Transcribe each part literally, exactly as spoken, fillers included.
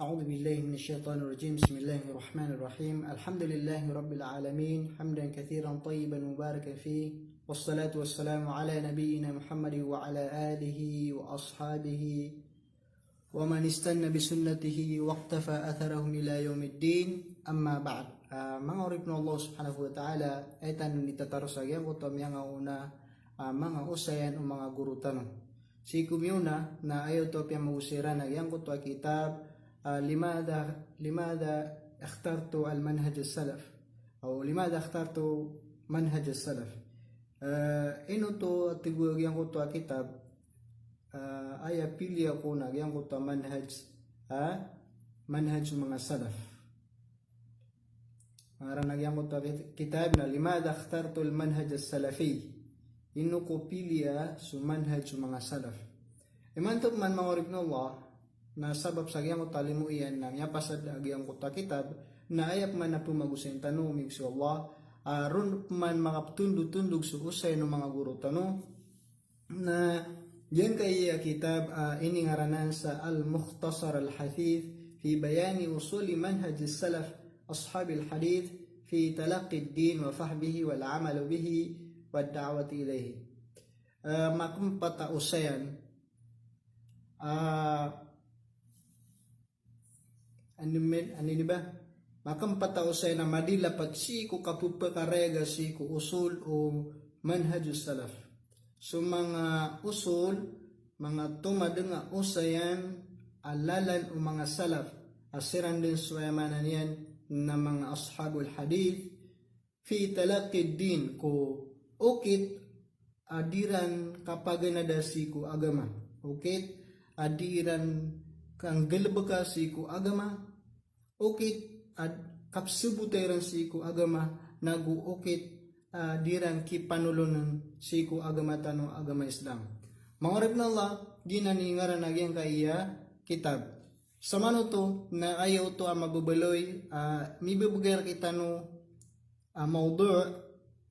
أعوذ بالله من الشيطان الرجيم. بسم الله الرحمن الرحيم. الحمد لله رب العالمين. حمدا كثيرا طيبا مباركا فيه. والصلاة والسلام على نبينا محمد وعلى آله وأصحابه ومن استن بسنته واقتفى أثرهم إلى يوم الدين. أما بعد. Ah, manga oripn o Allah subhanahu wa ta'ala, aya tano dn itataro sa giyangkoto a miyangaona, ah, manga osayan o manga goro tano. Sii ko miyaona na aya oto a piyamagosay iran a giyangkoto a kitab, ah, limadha, limadha ikhtartu al-manhaj as-salaf. O limadha ikhtartu manhaj as-salaf. Ah, ino oto a tig o giyangkoto a kitab, ah, aya piliya ko na giyangkoto a manhaj, ah, manhaj o manga salaf. Ngaran a giyangkoto a kit-, kitab na limadha ikhtartu al-manhaj as-salafi. Ino ko piliya so manhaj o manga salaf. Imanto pman manga oripn o Allah, na sabap sa giyangkoto a limo iyan na miyapasad a giyangkoto a kitab, na aya pman a pmagosayn tano, miyog so Allah, ah, ron pman makaptondotondog so osayan o manga goro tano, na giyangkaya kitab, ah, iningaranan sa Al-Mukhtasar Al-Hathith fi Bayani Usuli Manhaj Salaf Ashabil Hadith fi Talaqqi Ad-Din wa Fahmihi wal Amal Bihi wad Da'wati Ilayhi. Ah, makmpat a osayan, ah, Ano man, ano ini ba? Makmpat a osayan a madilapat sii ko kapphakarayaga sii ko usul o manhaj as-salaf. So manga usul, manga tomadeng a osayan a lalan o manga salaf, a siran dn so aya maana niyan na manga ashabul hadith, fi talaqqi ad-din, ko okit a di iran kapaganada sii ko agama. Okit a di iran kanggalbka sii ko agama. Okit a kapsbota iran sii ko agama, nago okit a di iran kipanolon sii ko agama tano a agama Islam. Manga oripn o Allah, giyanan i ngaran a giyangkaya kitab. Samanoto na aya oto a mababaloy, ah, mibabagay rktano a mawdu',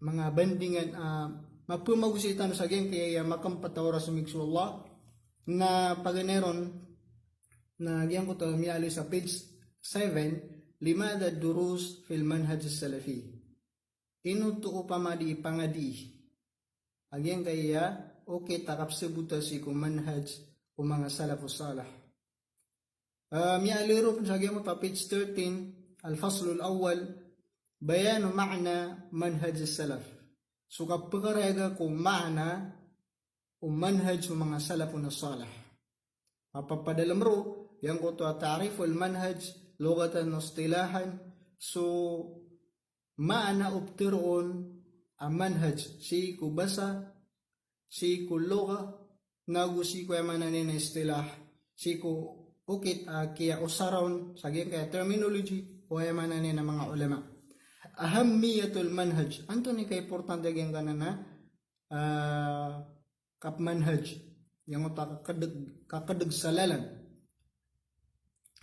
manga bandingan a mapmagosay tano sa giyangkaya makmpat a oras, miyog so Allah, na paganay ron na giyangkoto a miyaaloy sa page seven, limadha ad-durus fil manhaj as-salafi. Ino oto opama di pangadi a giyangkaya okit a kapsbota sii ko manhaj o manga salafus salih. Ah, miyaaloy ron sa giyangkoto a page thirteen, al-faslul awwal, bayanu ma'na manhaj as-salaf. So kapphakarayaga ko maana o manhaj o manga salafun salih. Mapapadalm ron giyangkoto a ta'riful manhaj lughatan wa istilahan, so maana o ptharoon a manhaj sii ko basa, sii ko lugha, nago sii ko aya maana niyan a istilah, sii ko okit a kiyaosara on sa giyangkaya terminology o aya maana niyan a manga ulama. Ahammiyatul manhaj, antonaa i kaimportante a giyangkanan a, ah, kapmanhaj, giyangkoto a kakdg, kakdg sa lalan.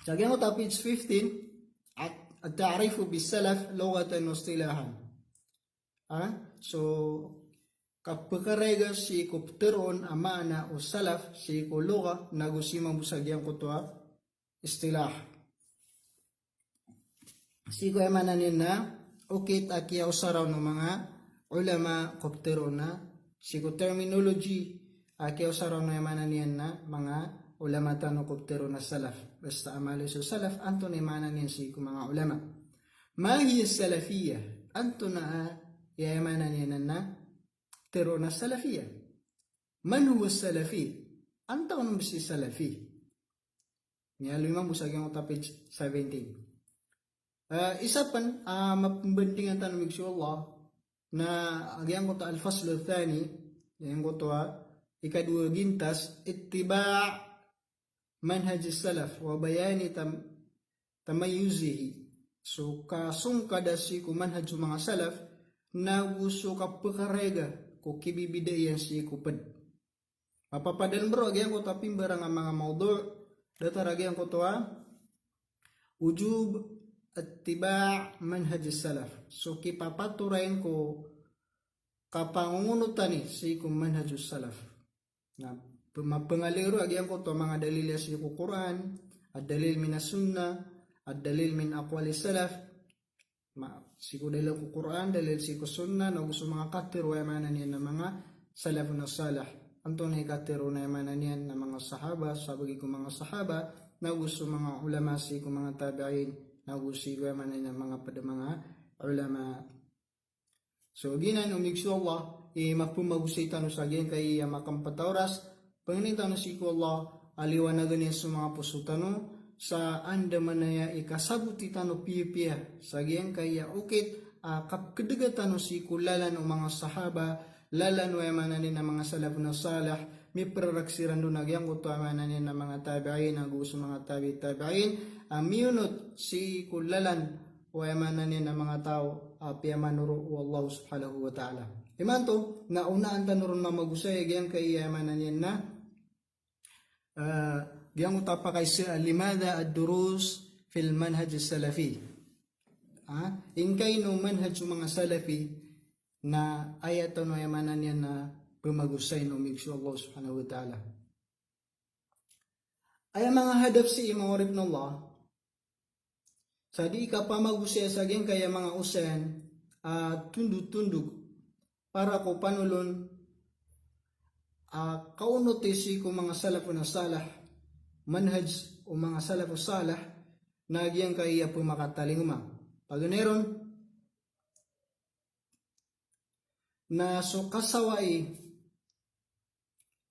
Sa giyangkoto a page fifteen, at, at-ta'rifu bis-salaf lughatan wa istilahan. Ah, so, kapphakarayaga sii ko ptharoon a maana o salaf sii ko lugha, nago sii mambo sa giyangkoto a istilah. Sii ko aya maana niyan na okit a kiyaosara on o manga ulama ko ptharoon a, sii ko terminology a kiyaosara on o aya maana niyan na manga ulama tano ko ptharoon a salaf. Basta a maaloy so salaf, antonaa i maana niyan sii ko manga ulama. Ma hiya as-salafiyya? Antonaa i aya maana niyan na ptharoon a salafiyya? Man huwa as-salafi? Antaa on bs i salafi? Miyaaloy mambo sa giyangkoto a page seventeen. Ah, isa pn a mapmbandingan tano, miyog so Allah, na giyangkoto a al-faslu ath-thani, giyangkoto a ikadowa a gintas, ittiba' manhaj as-salaf wa bayani tam-, tamayyuzihi. So kasongkada sii ko manhaj o manga salaf, nago so kapphakarayaga ko kibibida iyan sii ko pd. Mapapadalm ron a giyangkoto a pimbarang a manga mawdu', datar a giyangkoto a wujub ittiba' manhaj as-salaf. So kipapatorayn ko kapangongonotani sii ko manhaj as-salaf. Na, p-, mapangaliro a giyangkoto a manga dalil iyan sii ko Qur'an, ad-dalil minas sunnah, ad-dalil min aqwalis salaf. Ma, sii ko dalil ko Qur'an, dalil sii ko sunnah, nago so manga katharo, aya maana niyan na manga salafun salih. Antonaa i katharo na aya maana niyan na manga sahaba, sabagi ko manga sahaba, nago so manga ulama sii ko manga tabi'in, nago sii ko aya maana niyan na manga pd a manga ulama. So giyanan, o migso o Allah, i mapmagosay tano sa giyangkaya makampet a oras, pangnin tano sii ko Allah a liwanagan iyan so manga poso tano, sa andamanaya i kasaboti tano piyapiya sa giyangkaya okit a kapkdga tano sii ko lalan o manga sahaba, lalan o aya maana niyan na manga salafun salih, miprrak siran dn a giyangkoto aya maana niyan na manga tabi'in, ago so manga tabi'it tabi'in, a miyonot sii ko lalan o aya maana niyan na manga taw a piyamanoro o Allah subhanahu wa ta'ala. Imanto, na onaan tano ron mamagosay a giyangkaya aya maana niyan na, eh, giyangkoto a pakaisa a limadha ad-durus fil manhaj as-salafi. Ha? Ingkaino manhaj o manga salafi na aya tano aya maana niyan na pmagosay, o migso o Allah subhanahu wa ta'ala. Aya manga hadaf sii, manga oripn o Allah, sa dii kapamagosaya sa giyangkaya manga osayan a tondotondog para ko panolon a kaonoti sii ko manga salafun salih, manhaj o manga salafus salih, na giyangkaya pmakatalingoma. Paganay ron, na so kasawai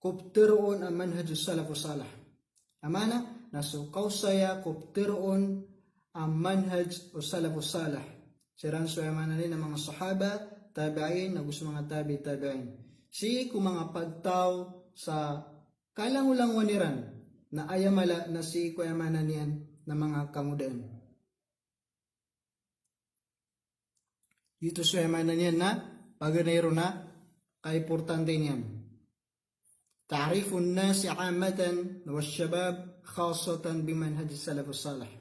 ko ptharoon a manhaj o salafus salih. Aya maana na so kaosaya ko ptharoon a manhaj o salafus salih. Siran so aya maana niyan na manga sahaba, tabi'in, ago so manga tabi'it tabi'in. Sii ko manga pagtaw sa kalangolangowan iran, na aya mala na sii ko aya maana niyan na manga kangodaan. Giyoto so aya maana niyan na paganay ron a kaimportante niyan. Ta'rifun nasi ammatan wa shabab khassatan bi manhaj salafus salih.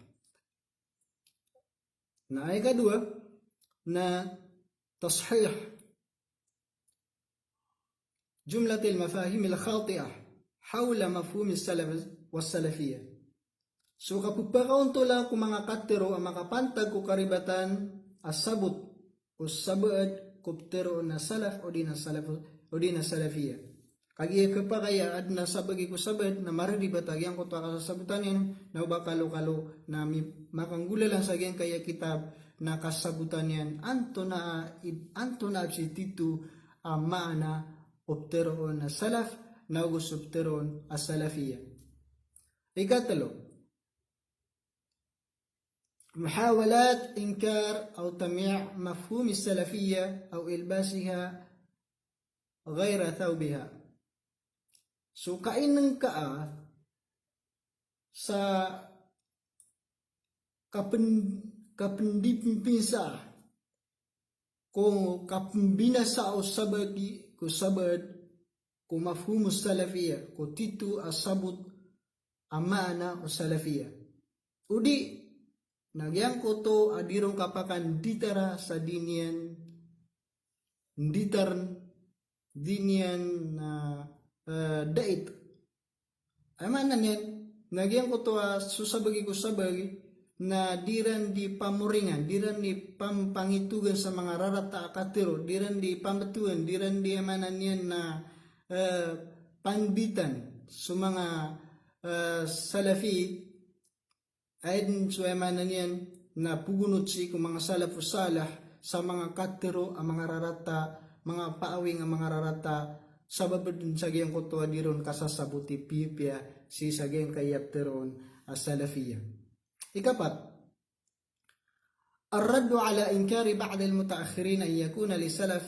Na aya ikadowa na tashih jumlatil mafahimil khati'ah hawla mafhumis salaf was salafiyah. So kapphakaontola ko manga katharo a makapantag ko karibatan a sabot o sabaad ko ptharoon a salaf odi na salaf, odi na salafiyah. Kagiya khapakay a adn a sabagi ko sabaad na mariribat a giyangkoto a kasasabotan iyan, na o ba kalokalo na mi-, makanggolalan sa giyangkaya kitab na kasabotan iyan antonaa i-, antonaa i pzitito a maana o ptharoon a salaf, nago so ptharoon a salafiyah. Ikatlo, muhawalat inkar aw tamyi' mafhum as-salafiyah aw ilbasiha ghayra thawbiha. So kainngkaa sa kapn-, kapndimpinsa ko kapmbinasa o sabagi ko sabaad ko mafhum as-salafiyah, ko tito a sabot a maana o salafiyah. Odi na giyangkoto a di ron kapakanditara sa di niyan nditarn, di niyan na, eh, dait. Aya maana niyan na giyangkoto a so sabagi ko sabagi na di iran di pamoringan, di iran di pam-, pangitogan sa manga rarata a katharo, di iran di pambtowan, di iran di, aya maana niyan na, eh, panditan so manga, eh, salafi, aya dn so, aya maana niyan na pgonot sii ko manga salafus salih sa manga katharo a manga rarata, manga paawing a manga rarata, sabap dn sa giyangkoto a di ron kasasaboti piyapiya sii sa giyangkaya ptharoon a salafiyah. Ikapat, ar-raddu ala inkari ba'dil mutaakhirin an yakuna li salaf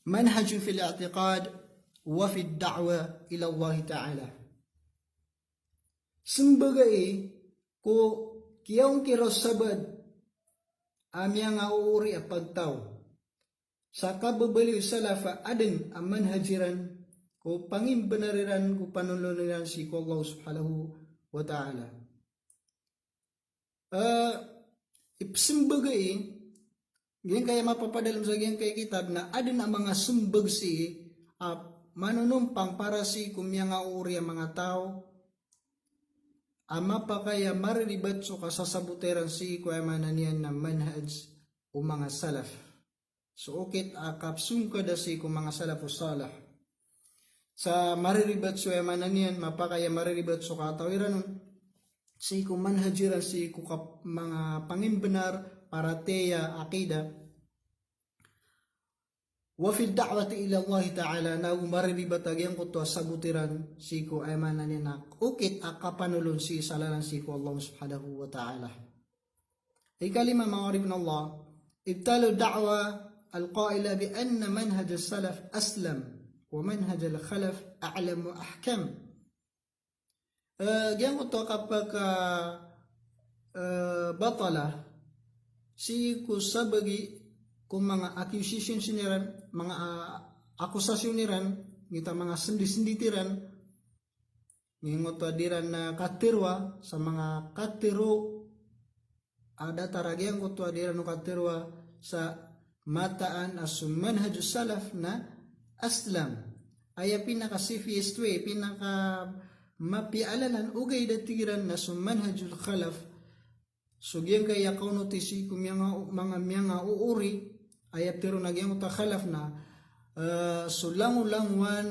manhajun fil i'tiqad wa fid da'wa ila Allah Ta'ala. Smbagi ko kiyaongkir o sabaad a miyangaoori a pagtaw sa kababaloy o salaf a adn a manhaj iran ko pangimbnar iran ko panolon iran sii ko Allah Subhanahu wa Ta'ala. Eh, ipsmbagi, giyangkaya mapapadalm sa giyangkaya kitab na adn a manga smbag sii a manonompang para sii ko miyangaoori a manga taw, a mapakay a mariribat so kasasabot iran sii ko aya maana niyan na manhaj o manga salaf. So okit a kapsongkada sii ko manga salafus salih. Sa mariribat so aya maana niyan, mapakay a mariribat so kataw iran on sii ko manhaj iran, sii ko kap-, manga pangimbenar, paratiyaya, aqida. Wa fi da'wati ila Allah Ta'ala, nago mariribat a giyangkoto a sabot iran sii ko aya maana niyan na okit a kapanolon sii sa lalan sii ko Allah Subhanahu wa Ta'ala. Ikalima, manga oripn o Allah, ibtalu da'wa al-qaila bi anna manhaj as-salaf aslam wa manhaj al-khalaf a'lam wa ahkam. Eh, giyangkoto a kapaka, eh, batala sii ko sabagi ko manga accusation iran, manga, ah, akusasyon iran, giyoto a manga sendi-sendit iran, giyangkoto a di iran, ah, kateroa sa manga katero a datar a giyangkoto a di iran on kateroa sa mataan a so manhaj o salaf na aslam. Aya pinaka-safest way, pinakamapiya a lalan, ogaid a tig iran na so manhaj al-khalaf. So giyangkaya kaonoti sii ko miyanga-, manga miyangaoori, aya tero na giyangkoto a khalaf na, eh, so langolangowan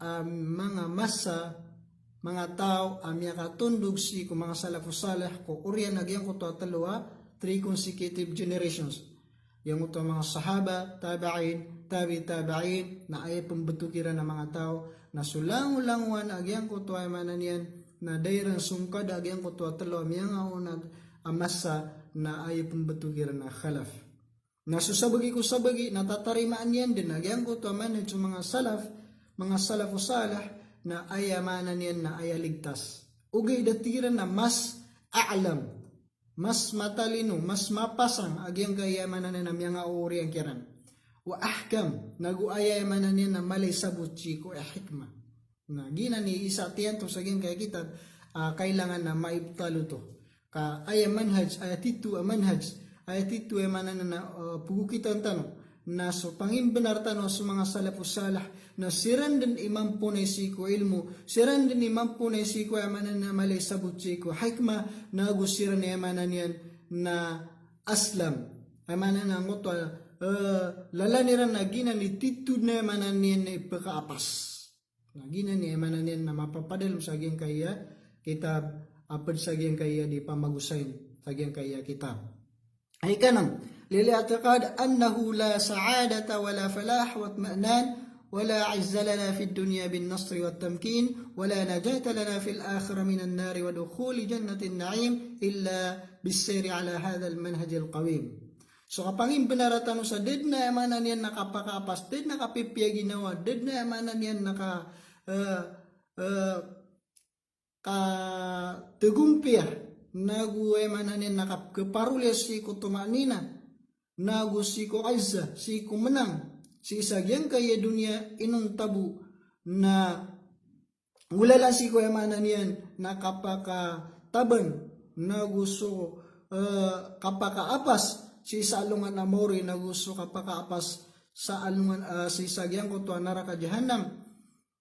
a manga masa, manga taw a miyakatondog sii ko manga salafus salih ko oriyan a giyangkoto a telo a three consecutive generations. Giyangkoto a manga sahaba, tabi'in, tabi tabi'in, na aya pembetoki iran a manga taw, na so langolangowan a giyangkoto a aya maana niyan, na da iran songkada a giyangkoto a telo a miyangaoona a masa, na aya pembetoki iran a khalaf. Na so sabagi ko sabagi, na tatarimaan iyan den a giyangkoto a manhaj o manga salaf, manga salafus salih, na aya maana niyan na aya ligtas. Ogaid a tig iran na mas a'lam, mas matalino, mas mapasang a giyangkaya aya maana niyan na miyangaooriyan kiran. Wa ahkam, nago aya aya maana niyan na mala i sabot sii ko aya hikmah. Na giyanan i isa tiyanto sa giyangkaya kitab, ah, kailangan na maibtal oto. Ka aya manhaj, aya tito a manhaj, aya tito aya maana niyan na, ah, pegokitan tano. Na so pangimbenar tano so manga salafus salih, na siran den i mamponay sii ko ilmo, siran den i mamponay sii ko aya maana niyan na mala i sabot sii ko hikmah, nago siran aya maana niyan na aslam. Aya maana niyan na ngoto, eh, lalan iran na giyanan i tito na aya maana niyan na ipekaapas. Na giyanan i aya maana niyan na mapapadalem sa giyangkaya kitab, a ped sa giyangkaya di pamagosayn sa giyangkaya kitab. Ikanem, lil i'tiqad annahu la sa'adata wa la falah wa itmi'nan wa la 'izza lana fid dunya bin nasri wat tamkin wa la najata lana fil akhirah minan nari wa dukhuli jannatin na'im illa bis sayri ala hadhal manhajil qawim. So kapangimbenar tano sa da den a aya maana niyan na kapakaapas, da den a kapipiya ginawa, da den a aya maana niyan na ka, eh, eh, kategompiya, nago aya maana niyan na kapkeparoliya sii ko tuma'nina, nago sii ko izza, sii ko menang, sii sa giyangkaya doniya inonta bo na Golalan sii ko aya maana niyan na kapakataban, nago so, eh, kapakaapas sii sa alongan a maori, nago so kapakaapas sa alongan, eh, sii sa giyangkoto a naraka jahannam.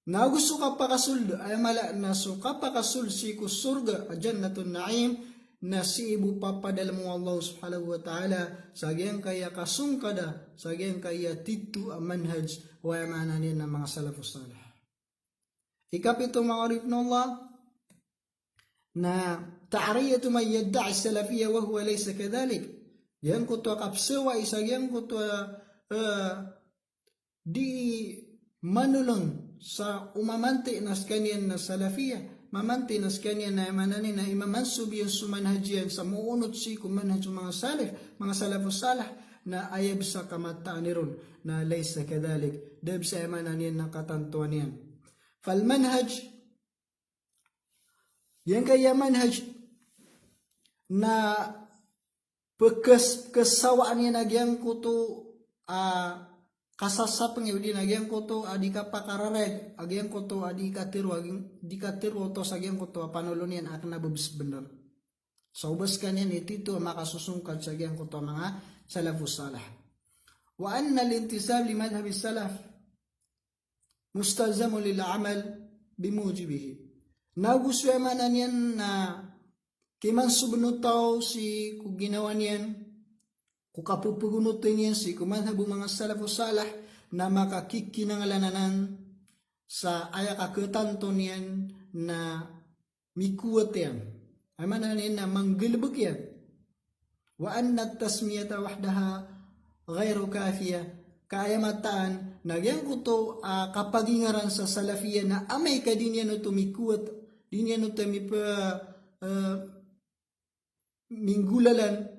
Nago so kapakasold, aya mala na so kapakasold sii ko sorga a Jannatun Na'im, na sii bo papadalem o Allah Subhanahu wa Ta'ala sa giyangkaya kasongkada, sa giyangkaya tito a manhaj o aya maana niyan na manga salafus salih. Ikapito, manga oripn o Allah, na ta'riyatu man yadda'i salafiyya wa huwa laysa kadhalik. Giyangkoto a kapsawai sa giyangkoto a, eh, di manolon sa o mamanti na sekaniyan na salafiyya, mamanti na sekaniyan na aya maana niyan na imamansub iyan so manhaj iyan sa moonot sii ko manhaj o manga salaf, manga salafus salih, na aya bes a kamataan iron na laysa kadhalik, da bes a aya maana niyan na katantoan iyan. Fal manhaj, giyangkaya manhaj na pekes-, pekesawaan iyan a giyangkoto a kasasapeng, odi na giyangkoto a di kapakararayag, a giyangkoto a di katero, a giy-, di katero oto sa giyangkoto a panolon iyan a kena ba bes benar. Sa o ba sekaniyan i tito a makasosongkad sa giyangkoto a manga salafus salih. Wa anna al-intisab li madhhabis salaf mustalzamun lil amal bimujibihi. Nago so aya maana niyan na kimansob o taw sii ko ginawa niyan, ko kapepegonoten iyan sii ko madhhab o manga salafus salih, na makakikinanglan anan sa aya kaketanto niyan na mikowat iyan. Aya maana niyan na manggalebek iyan. Wa anna at-tasmiyata wahdaha ghairu kafiyah. Ka aya mataan na giyangkoto a kapagingaran sa Salafiyah na amay ka di niyan oto mikowat, di niyan oto mipe-, eh, minggolalan,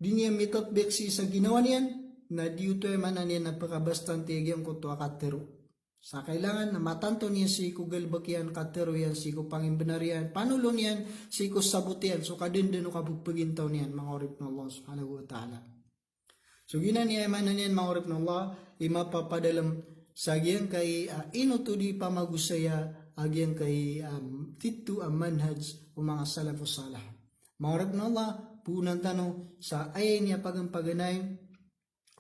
di niyan mitatbik sii sa ginawa niyan, na di oto aya maana niyan na pekabastanti a giyangkoto a katharo. Sa kailangan na matanto niyan sii ko galebek iyan, katharo iyan sii ko pangimbenar iyan, panolon iyan sii ko sabot iyan so kadenden o kapepegintaw niyan, manga oripen o Allah subhanahu wa ta'ala. So giyanan i aya maana niyan, manga oripen o Allah, i mapapadalem sa giyangkai a ino oto di pamagosaya a giyangkai a tito a manhaj o manga salafus salih. Manga oripen o Allah, poonan tano sa aya ini a paganay,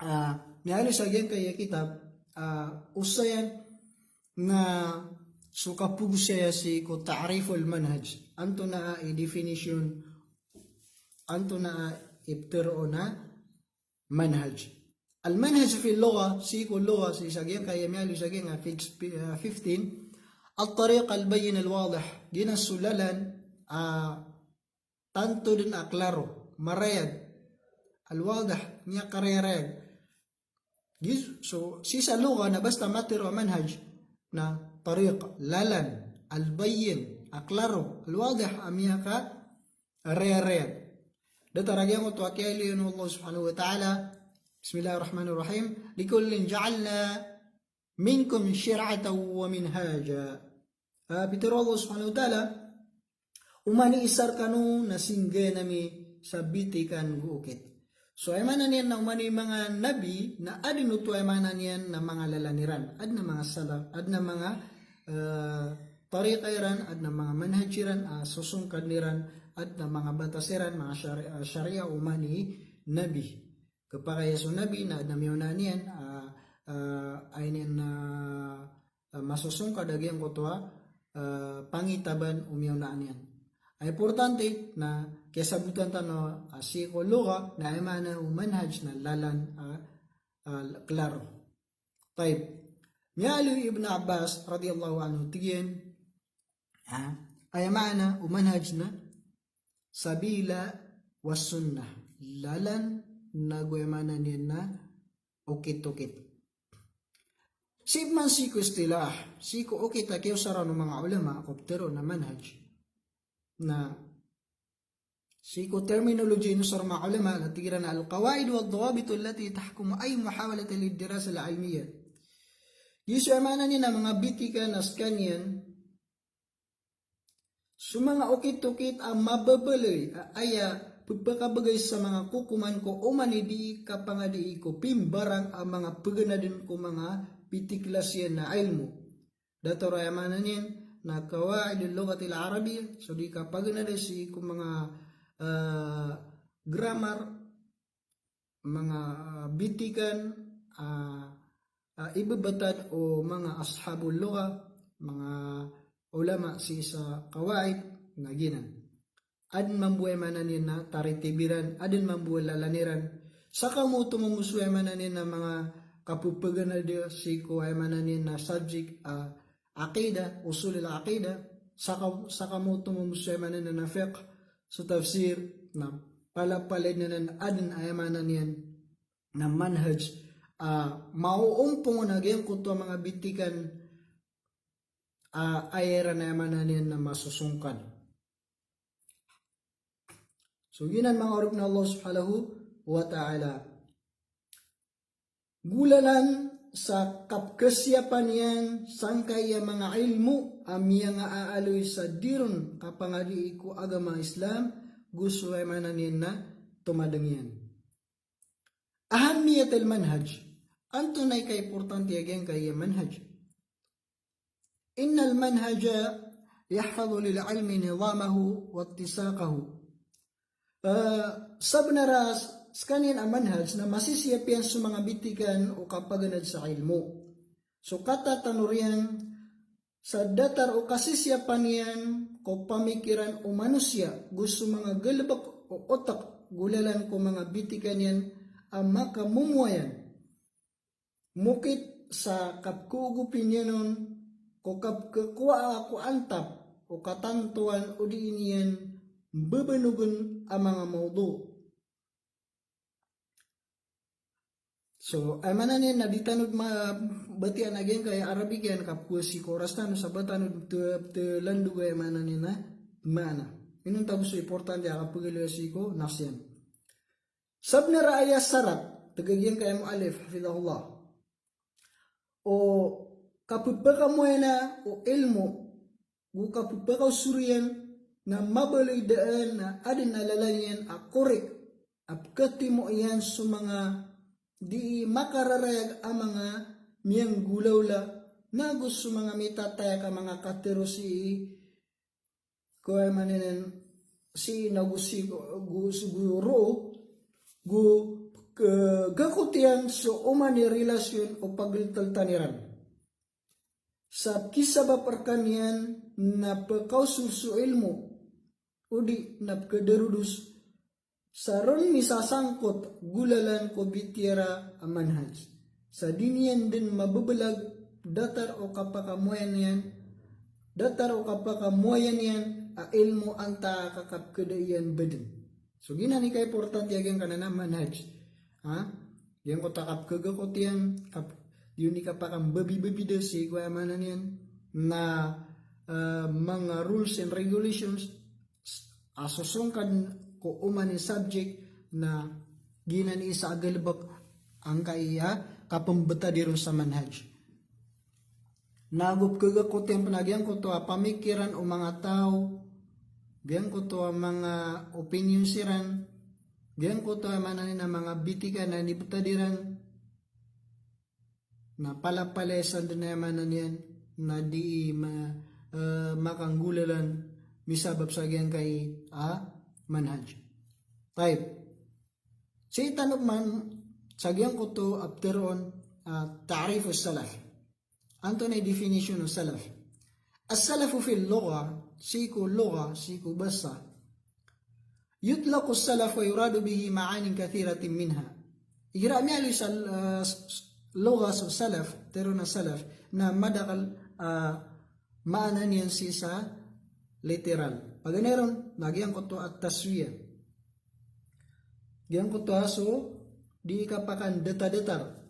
ah, miyaaloy sa giyangkai a kitab, ah, osayan na so kapagosaya sii ko ta'riful manhaj. Antonaa i definition, antonaa i ptharoon a manhaj. Al-manhaj fi lugha, sii ko lugha, sii sa giyangkai a miyaaloy sa giyangkai a page, ah, fifteen, at-tariq al-bayyin al-wadih. Giyanan so lalan, ah, tanto den a klaro, marayag. Al-wadih, miyakarayarayag. Giz-, so, sii sa lugha na basta matharo a manhaj na tariq, lalan, al-bayyin, a klaro, al-wadih, a miyakarayarayag. Datar a giyangkoto a kiyaaloy o Allah subhanahu wa ta'ala. Bismillahir rahmanir rahim. Likullin ja'alna minkum shir'atan wa minhaja. Ah, pitharo o Allah subhanahu wa ta'ala, oman i isa rekano na singgay ami sa bitikan go okit. So, aya maana niyan na oman i manga nabi na aden oto aya maana niyan na manga lalan iran, aden a manga sala-, aden a manga, eh, tariqa iran, aden a manga manhaj iran, ah, sosongkad iran, aden a manga batas iran, manga shari-, ah, sharia oman i nabi. Kepakay a so nabi na aden a miyaona niyan, ah, ah, aya niyan na, ah, masosongkad a giyangkoto a, ah, pangitaban o miyaona niyan. Aya importante na kiyasabotan tano a sii ko lugha na aya maana o manhaj na lalan, ah, ah, klaro. Tayyib. Miyaaloy o Ibn Abbas radiyallahu anhu, tig iyan, ah, aya maana o manhaj na sabila was sunnah. Lalan nago aya maana niyan na okit-okit. Sii man sii ko istilah, sii ko okit a kiyaosara o manga ulama ko ptharoon a manhaj. Na sii ko terminology inosar o manga ulama na tig iran a al-qawaid wad dawabit allati tahkumu ay muhawalat lid dirasah al-ilmiyah. Giya so aya maana niyan na manga bitikan a sekaniyan so manga okit-okit a mababaloy a aya pepakabegay sa manga kokoman ko oman i dii kapangadii ko pimbarang a manga pegenaden ko manga pitiklas iyan a ilmo. Datar a aya maana niyan na qawaidul lughatil arabiyyah, so dii kapagenada sii ko manga, eh, grammar, manga, ah, bitikan, ah, ah, ibebetad o manga ashabul lugha, manga ulama sii sa qawaid, na giyanan. Aden mambo aya maana niyan na taritib iran, aden mambo lalan iran. Saka mo oto momoso aya maana niyan na manga kapepeganada sii ko aya maana niyan na subject, ah, aqidah, usulul aqidah, saka, saka mo oto momoso aya maana niyan na fiqh, so tafsir, na palapalad anan aden aya maana niyan na manhaj, ah, maoompong on a giyangkoto a manga bitikan, ah, aya iran aya maana niyan na masosongkad. So giyanan manga oripen o Allah subhanahu wa ta'ala. Golalan sa kapkasiyapan iyan sangkai a manga ilmo a miyangaaloy sa dii ron kapangadii ko agama Islam, go so aya maana niyan na tomadeng iyan. Ahammiyatul manhaj. Antonaa i kaimportante a giyangkai a manhaj? Innal manhaja yahfadhu lil ilmi nidhamahu wattisaqahu. Eh, sabenar a s-, sekaniyan a manhaj na masisiyap iyan so manga bitikan o kapaganad sa ilmo. So katatanor iyan sa datar o kasisiyapan iyan ko pamikiran o manosiya, go so manga galebek o otek, golalan ko manga bitikan iyan a makamomoayan. Mokit sa kapkoogopi niyan on ko kapkekowaa ko antap o katantowan o dii niyan bebenogen a manga mawdu. So, aya maana niyan na di tano ma-, batiya a giyangkaya Arabic iyan, kapkowa sii ko oras tano sa ba tano te-, telandoga, aya maana niyan na maana. Inonta bo so importante a kapegaloya sii ko nas iyan. Sabenar a aya sarat, tig a giyangkaya muallif, hafidhahullah, o kapepakamoayan o ilmo, go kapepakaosor iyan na mabaloy daan a aden a lalan iyan a korek a pekatimo iyan so manga dii makararayag a manga miyanggolawla, nago so manga mitatayak a manga katero sii ko, aya maana niyan, sii nago sii ko, go, sii go roo, go, ke, gakot iyan so oman i relasyon o pagelteltan iran. Sa kisabap rekaniyan na pekaosor so ilmo, o di na pekadarodos, sa ron misasangkot golalan ko bitiyara a manhaj. Sa di niyan den mabebelag datar o kapakamoayan iyan, datar o kapakamoayan iyan a ilmo antaa ka kapekada iyan baden. So giyanan i kaimportante a giyangkanan a manhaj. Ha? Giyangkoto a kapekagakot iyan, kap-, di on i kapakambabibabi da sii ko, aya maana niyan na, eh, manga rules and regulations a sosongkad ko oman i subject na giyanan i isa a galebek angkaya kapembetad iron sa manhaj. Nago pekagakot iyan pen a giyangkoto a pamikiran o manga taw, giyangkoto a manga opinion siran, giyangkoto a, aya maana niyan na manga bitikan a inibetad iran, na palapalaya san den, aya maana niyan na dii ma-, eh, makanggolalan misabap sa giyangkai a manhaj. Tayyib. Sii tano man sa giyangkoto a pteroon, ah, ta'rif as-salaf. Antonaa i definition o salaf? As-salafu fil lugha, sii ko lugha, sii ko basa, yutlaqu as-salaf wa yuradu bihi ma'anin kathiratin minha. Igira miyaaloy sa, ah, s-, s-, lugha so salaf, teroon a salaf, na madakel, ah, maana niyan sii sa literal. Paganay ron, na giyangkoto a taswiya. Giyangkoto a so dii kapakandetadatar.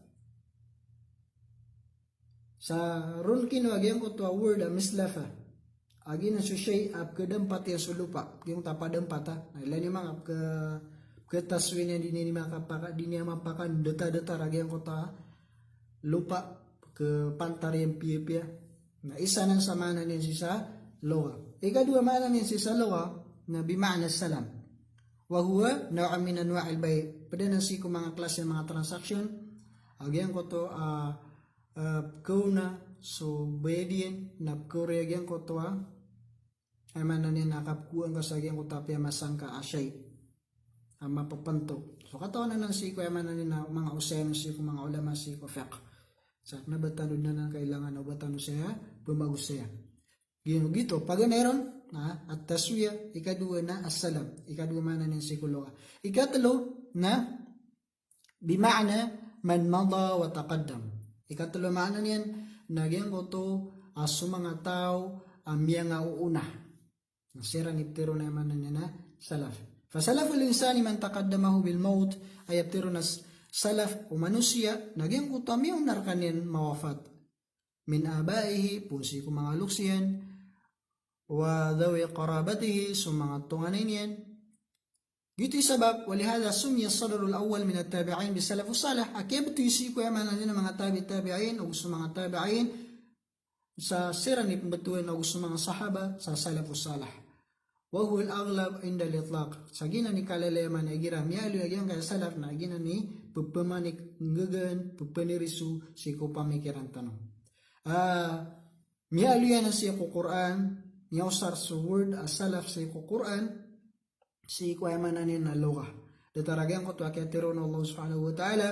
Sa ron kino a giyangkoto a word a mislafa. A giyanan so shay a pekadempat iyan so lopa. Giyangkoto a padempat a. Na ilay niyo manga peka-, pekataswiya niyan, di niyan mapaka-, di niyan mapakandetadatar a giyangkoto a lopa, pekapantar iyan piyapiya. Na isa nan sa maana niyan sii sa lugha. Ikadowa maana niyan sii sa lugha na bi ma'na salam. Wa huwa naw'un min anwa'il bay'. Ped anan sii ko manga klasi a manga transaction. A giyangkoto a, ah, pekaona so bayad iyan, na pekaori a giyangkoto a, aya maana niyan na kapekowaan ka sa giyangkoto a piyamasaan ka a shay a mapepento. So katawan anan sii ko, aya maana niyan na manga osayan sii ko manga ulama sii ko fiqh. Sa kena ba tano den anan kailangan o ba tano saya pemagosaya. Giyoto, paganay ron, na, at-taswiya, ikadowa na as-salam, ikadowa maana niyan sii ko lugha. Ikatelo na, bi ma'na man mada wa taqaddam. Ikatelo maana niyan na giyangkoto a so manga taw a miyangaoona. Na siran i pteroon a maana niyan na salaf. Fa salaful insani man taqaddamahu bil mawt, aya pteroon a s-, salaf o manosiya na giyangkoto a miyaona rekaniyan mawafat. Min abaihi, poon sii ko manga loks iyan, wa dhawi qarabatihi, so manga tonganay niyan. Giyoto i sabap, wa lihadha summiya as-sadrul awwal min at-tabi'in bis salafus salih. A kiyabetowi sii ko, aya maana niyan na manga tabi' tabi'in, ago so manga tabi'in, sa siran i pembetowan, ago so manga sahaba sa salafus salih. Wa huwa al-aghlab inda al-itlaq. Sa giyanan i kalalayaman igira miyaaloy a giyangkaya salaf na giyanan i pepemanik nggagaan, pepeniriso sii ko pamikiran tano. Ah, miyaaloy anan sii ko Qur'an, miyaosar so word a salaf sii ko Qur'an, sii ko, aya maana niyan na lugha. Datar a giyangkoto a kiyateroon o Allah subhanahu wa ta'ala,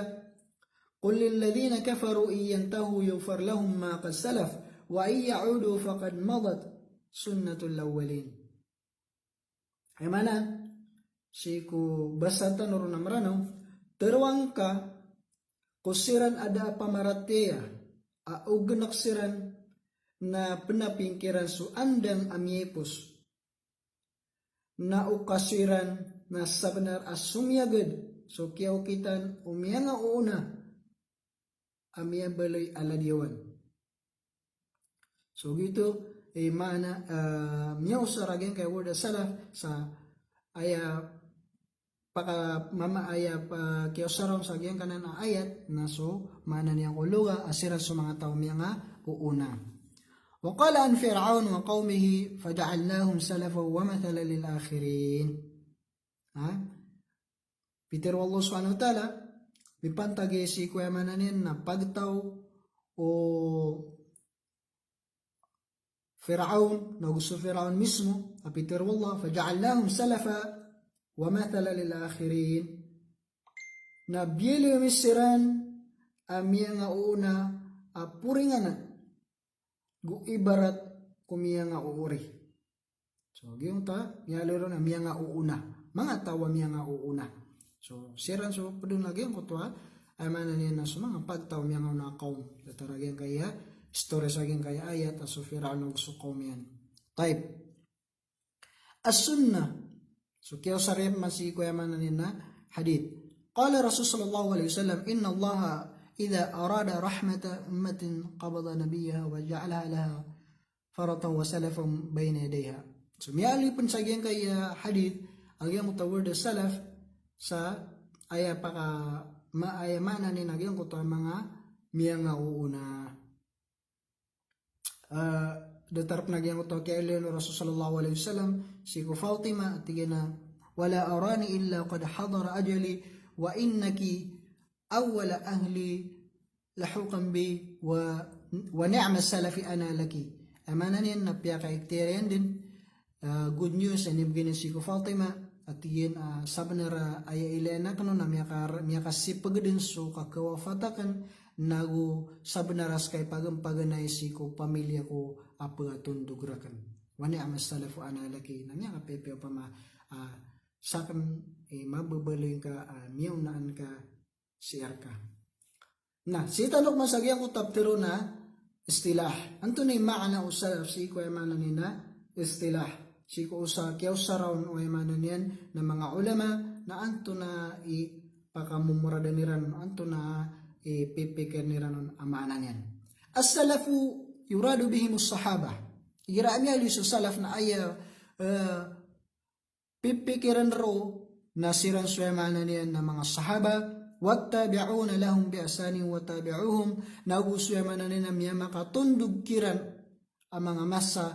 "Qul lilladhina kafaru in yantahu yughfar lahum ma qad salaf, wa in ya'udu faqad madat sunnatul awwalin. Aya maana, sii ko basa tano ron a Mranaw, teroang ka ko siran a da a pamaratiyaya a ogenek siran na penapingkiran so andang a miyaipos. Na o kasoy ran na sabenar a somiyaged so kiyaokitan o miyangaoona a miyabaloy a ladiyawan. So giyoto i maana, ah, miyaosar a giyangkaya word a salaf sa aya paka-, mama aya pa-, kiyaosar on sa giyangkanan a ayat na so maana niyan ko lugha a siran so manga taw a miyangaoona. Wa qala an Fir'aun wa qawmihi faja'alnahum salafan wa mathalan lil akhirin. Ha? Pitharo o Allah subhanahu wa ta'ala, mipantag sii ko aya maana niyan na pagtaw o Firaun, na go so Firaun mismo, a pitharo o Allah, faja'alnahum salafan wa mathalan lil akhirin. Na biyaloy ami siran a miyangaoona a poringan ago ibarat ko miyangaoori. So, giyoto a miyaaloy ron a miyangaoona. Manga taw a miyangaoona. So, siran so ped on a giyangkoto a, aya maana niyan na so manga pagtaw a miyangaoona a kawm. Datar a giyangkaya story sa giyangkaya ayat a so Firaun ago so kawm iyan. Tayyib. As-sunnah. So, kiyaosar iyan man sii ko aya maana niyan na hadith. Qala Rasul sallallahu alaihi wasallam, "Innallaha idha arada rahmata ummatin qabada nabiyyaha wa ja'alaha laha faratan wa salafan bayna yadayha." So, miyaaloy pen sa giyangkaya hadith a giyangkoto a word a salaf sa aya paka-, ma-, aya maana niyan a giyangkoto a manga miyangaoona. Ah, datar pen a giyangkoto a kiyaaloy o Rasul sallallahu alaihi wasallam sii ko Fatima, a tig iyan a, "Wala arani illa qad hadara ajali wa innaki awwala ahli lahuqan bi wa, wa ni'ma salafi ana laki." Aya maana niyan na piyakaikhtiyar iyan den, ah, good news a inibegay niyan sii ko Fatima, a tig iyan a, ah, sabenar a aya ilay aken on na miyaka-, miyakasipeg den so kakawafat aken, nago sabenar a seka i pagen-, paganay sii ko pamilya ko a pegatondog raken. Wa ni'ma salafu ana laki, na miyakapiyapiya opama, ah, saken i mababaloy ngka, ah, miyaonaan ka sii reka. Na, sii tano oman sa giyangkoto a pitharo on a istilah. Antonaa i maana o salaf sii ko aya maana niyan na istilah. Sii ko osa, kiyaosara on o aya maana niyan na manga ulama, na antonaa i pakamomorada iran, antonaa i pipikiran iran on a maana niyan. As-salafu yuradu bihimus sahabah. Igira a miyaaloy so salaf na aya, eh, pipikiran ron na siran so aya maana niyan na manga sahaba, wat tabi'una lahum bi ihsanin wa tabi'uhum, nago so aya maana niyan na miyamakatondog kiran a manga masa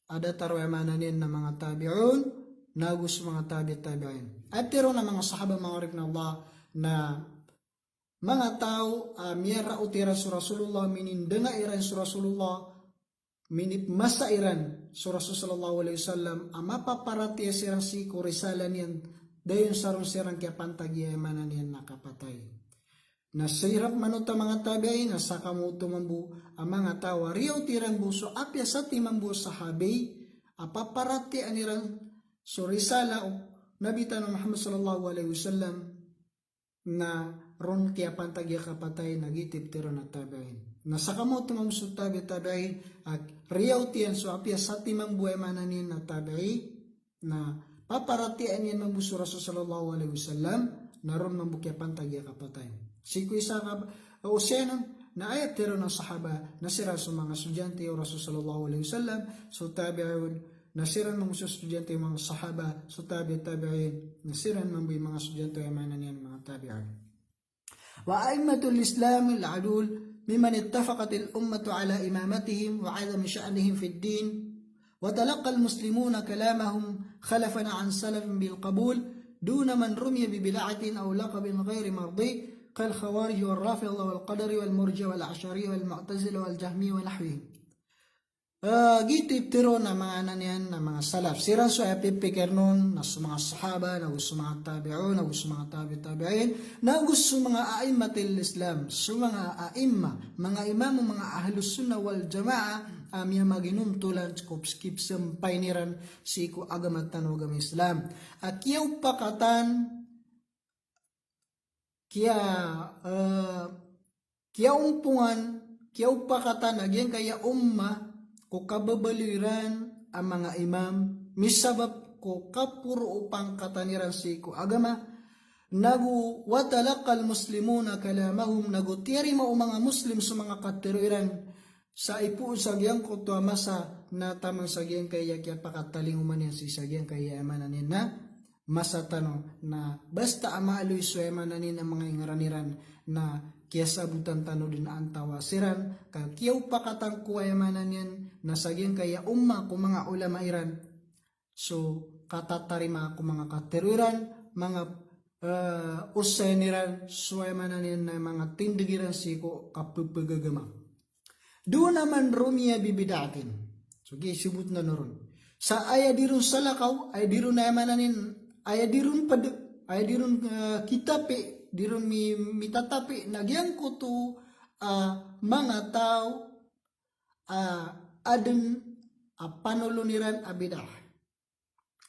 a datar o aya maana niyan na manga tabi'un, nago so manga tabi' tabi'in. Aya pitharo on a manga sahaba, manga oripn o Allah, na manga taw a miyaraot iran so Rasulullah, minindanga iran so Rasulullah, minipmasa iran so Rasul sallallahu alaihi wasallam, a mapaparatiyaya siran sii ko risala niyan, dayon sa ron siran kiyapantagi aya maana niyan na kapatay. Na sii rap man oto a manga tabi'in, na saka mo oto mambo a manga taw a riyaot iran bo so apiya satiman bo a sahabi, a paparatiyayaan iran so risala o Nabi tano Muhammad sallallahu alaihi wasallam, na ron kiyapantagi a kapatay, na giyoto i pitharo on a tabi'in. Na saka mo oto mambo so tabi' tabi'in, a riyaot iyan so apiya satiman bo aya maana niyan na tabi'i, na paparatiyayaan iyan mambo so Rasul sallallahu alaihi wasallam, na ron mambo kiyapantagi a kapatay. Sii ko isa ka, o siyanon, na aya pitharo on a sahaba, na siran so manga estudyante o Rasul sallallahu alaihi wasallam, so tabi'un, na siran mambo so estudyante o manga sahaba, so tabi' tabi'in, na siran mambo i manga estudyante o aya maana niyan manga tabi'in. Wa a'immatul Islamil udul mimman ittafaqatil ummatu ala imamatihim wa 'izami sha'nihim fid din, wa talaqqal muslimuna kalamahum khalafan 'an salafin bil qabul, duna man rumiya bi bid'atin aw laqabin ghairi mardi, kal khawarij wal rafidah wal qadari wal murji'ah wal ash'ariyah wal mu'tazilah wal jahmiyah wa nahwihim. Eh, giyoto i pitharo on a manga anan iyan na manga salaf. Siran so aya pipikiran on na so manga sahaba, nago so manga tabi'un, nago so manga tabi' tabi'in, nago so manga a'immatil Islam, so manga a'imma, manga imam o manga Ahlus Sunnah wal Jamaah, a miyamaginomtolan ko kipsempay iran sii ko agama tano a agama Islam. A kiyaopakatan, kiya, eh, kiyaompongan, kiyaopakatan a giyangkaya ummah ko kababaloy iran a manga imam, misabap ko kaporo o pangkatan iran sii ko agama, nago wa talaqqal muslimuna kalamahum, nago tiyarima o manga Muslim so manga katharo iran, sa ipoon sa giyangkoto a masa na taman sa giyangkaya kiyapakatalingoma niyan sii sa giyangkaya aya maana niyan na masa tano na basta a maaloy so aya maana niyan na manga ingaran iran na kiyasabotan tano den a antawaa siran, ka kiyaopakatan ko aya maana niyan na sa giyangkaya ummah ko manga ulama iran so katatarimaa ko manga katharo iran, manga, eh, osayan iran, so aya maana niyan na manga tindeg iran sii ko kapepegagama. Duna man rumiya bi bid'atin. So giya isobot na noron. Sa aya di ron salakaw, aya di ron aya maana niyan, aya di ron ped, aya di ron, eh, kitapi, di ron mi-, mitatapi, na giyangkoto, ah, manga taw, ah, aden a panolon iran a bid'ah.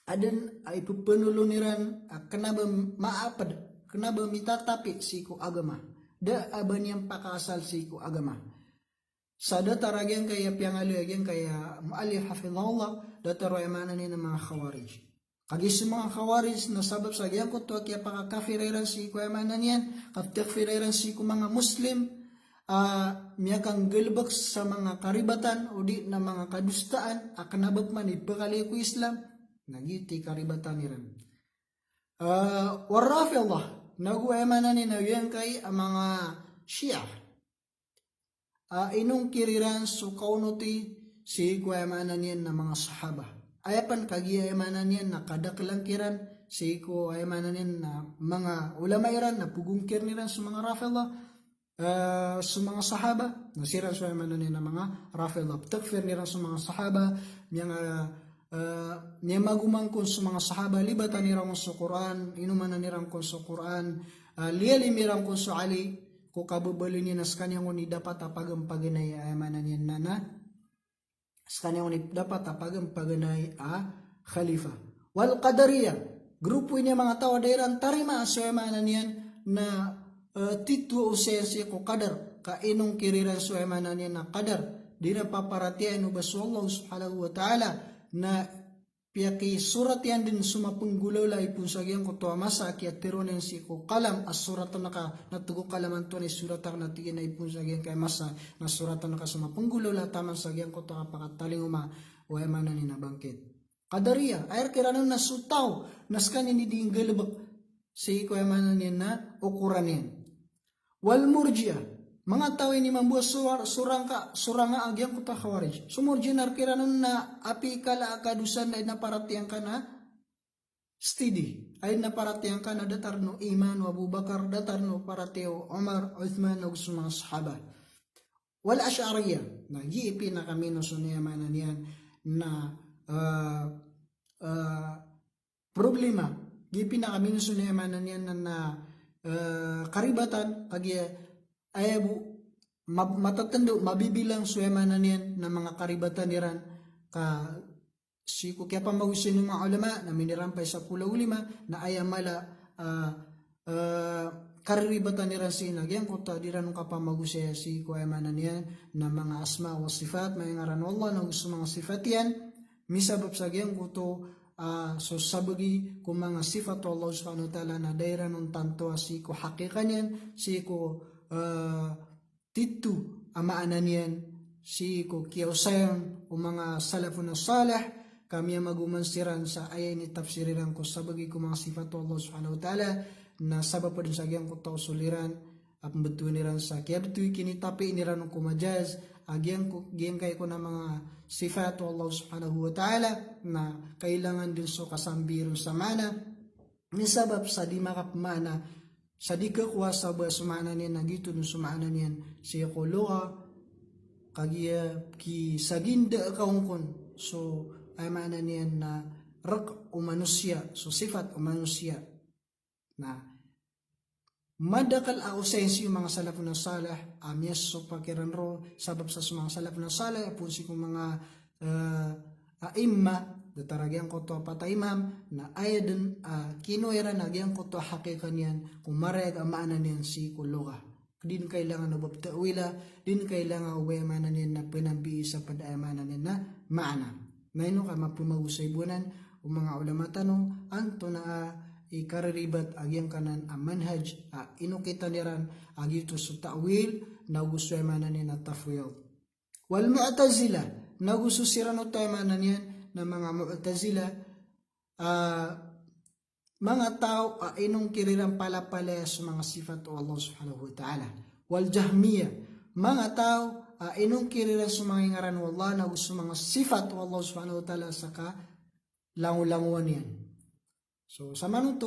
Aden a ipepanolon iran a kena ba maaped, kena ba mitatapi sii ko agama. Da a ba niyan pakaasal sii ko agama. Sa datar a giyangkaya piyangaloy a giyangkaya muallif hafidhahullah, datar o aya maana niyan a manga Khawarij. Kagiya so manga Khawarij na sabap sa giyangkoto a kiyapakakafira iran sii ko aya maana niyan, kaptakfira iran sii ko manga Muslim, a miyakanggalebek sa manga karibatan, o di na manga kadosaan, a kena ba pman ipekaliyo ko Islam, na giyoto i karibatan iran. Ah, war Rafidhah, nago aya maana niyan na giyangkai a manga Shia. Ah, inongkir iran so kaonoti sii ko aya maana niyan na manga sahaba. Aya pen kagiya aya maana niyan na kadakelan kiran sii ko aya maana niyan na manga ulama iran na pegongkir iran so manga Rafidhah, eh, so manga sahaba, na siran so aya maana niyan na manga Rafidhah. Ptakfir iran so manga sahaba, miyanga, eh, miyamagoman kon so manga sahaba, libatan iran kon so Qur'an, inomanan iran kon so Qur'an, eh, liyalim iran kon so Ali, ko kababaloy niyan na sekaniyan kon i dapat a pagem paganay, aya maana niyan na, na sekaniyan kon i dapat a pagem paganay a khalifa. Wal Qadariyah, grupo ini a manga taw a da iran tarimaa so aya maana niyan na, eh, titho o saya sii ko qadar, ka inongkir iran so aya maana niyan na qadar, di iran paparatiyayaan o ba so Allah subhanahu wa ta'ala na piyakisorat iyan den so mapenggolawla ipoon sa giyangkoto a masa a kiyateroon iyan sii ko qalam a sorat angka, na tego qalam antonaa i sorat angka, na tig iyan a ipoon sa giyangkai a masa na sorat angka so mapenggolawla taman sa giyangkoto a kapakatalingoma o aya maana niyan na bangkit. Qadariyah, aya rekiranon na so taw na sekaniyan i di nggalebek sii ko aya maana niyan na okoran iyan. Wal Murji'ah, manga taw ini mambo a so, so rangka, so ranga a giyangkoto a Khawarij. So Murji'ah na rekiranon na apiya kala a kadosa na aya na paratiyaya angka na steady. Aya na paratiyaya angka na datar o iman o Abu Bakar, datar o paratiyaya o Umar, Uthman, ago so manga sahaba. Wal Ash'ariyah, na giya i pinakaminoso niyan aya maana niyan na, eh, eh, problema, giya i pinakaminoso niyan aya maana niyan na, na, eh, karibatan, kagiya aya bo ma-, matatendo, mabibilang so aya maana niyan na manga karibatan iran, ka sii ko kiyapamagosay o manga ulama na minirampay sa polo ago lima, na aya mala, ah, ah, kariribatan iran sii na giyangkoto a di iran on kapamagosaya sii ko aya maana niyan na manga asma wa sifat, manga ingaran o Allah, na go so manga sifat iyan, misabap sa giyangkoto, ah, so sabagi ko manga sifat o Allah subhanahu wa ta'ala na da iran on tantoa sii ko haqiqa niyan, sii ko, ah, titho a maana niyan sii ko kiyaosayan o manga salafun salih, ka miyamagoman siran sa aya initafsir iran ko sabagi ko manga sifat o Allah subhanahu wa ta'ala, na sabap den sa giyangkoto a osol iran a pembetowan iran sa kiyabetowi, kinitapi iran ko majaz a giyangko-, giyangkai kon a manga sifat o Allah subhanahu wa ta'ala, na kailangan den so kasambi ron sa maana, misabap sa di makapmaana, sa di kakowa sa ba so maana niyan na giyoto den so maana niyan sii ko lugha, kagiya kisaginda ka on kon so aya maana niyan na rek o manosiya, so sifat o manosiya. Na Madakl a osayin sii o manga salafun salih a miyasopak iran roo, sabap sa so manga salafun salih a poon sii ko manga, eh, aimma, datar a giyangkoto a pat a imam, na aya dn a kinowa iran a giyangkoto a haqiqa niyan ko marayag a maana niyan sii ko lugha. Di dn kailangan o ba pta'wila, di dn kailangan o ba aya maana niyan na pnambii sa pd a aya maana niyan na maana. Na ino ka mapmagosay bo anan o manga ulama tano, antonaa i kariribat a giyangkanan a manhaj a inokitan iran a giyoto so ta'wil, nago so aya maana niyan na tafwid. Wal Mu'tazilah, nago so siran oto aya maana niyan na manga Mu'tazilah, ah, manga taw a inongkir iran palapalaya so manga sifat o Allah subhanahu wa ta'ala. Wal Jahmiyah, manga taw a inongkir iran so manga ingaran o Allah nago so manga sifat o Allah subhanahu wa ta'ala sa kalangolangowan iyan. So, sa manoto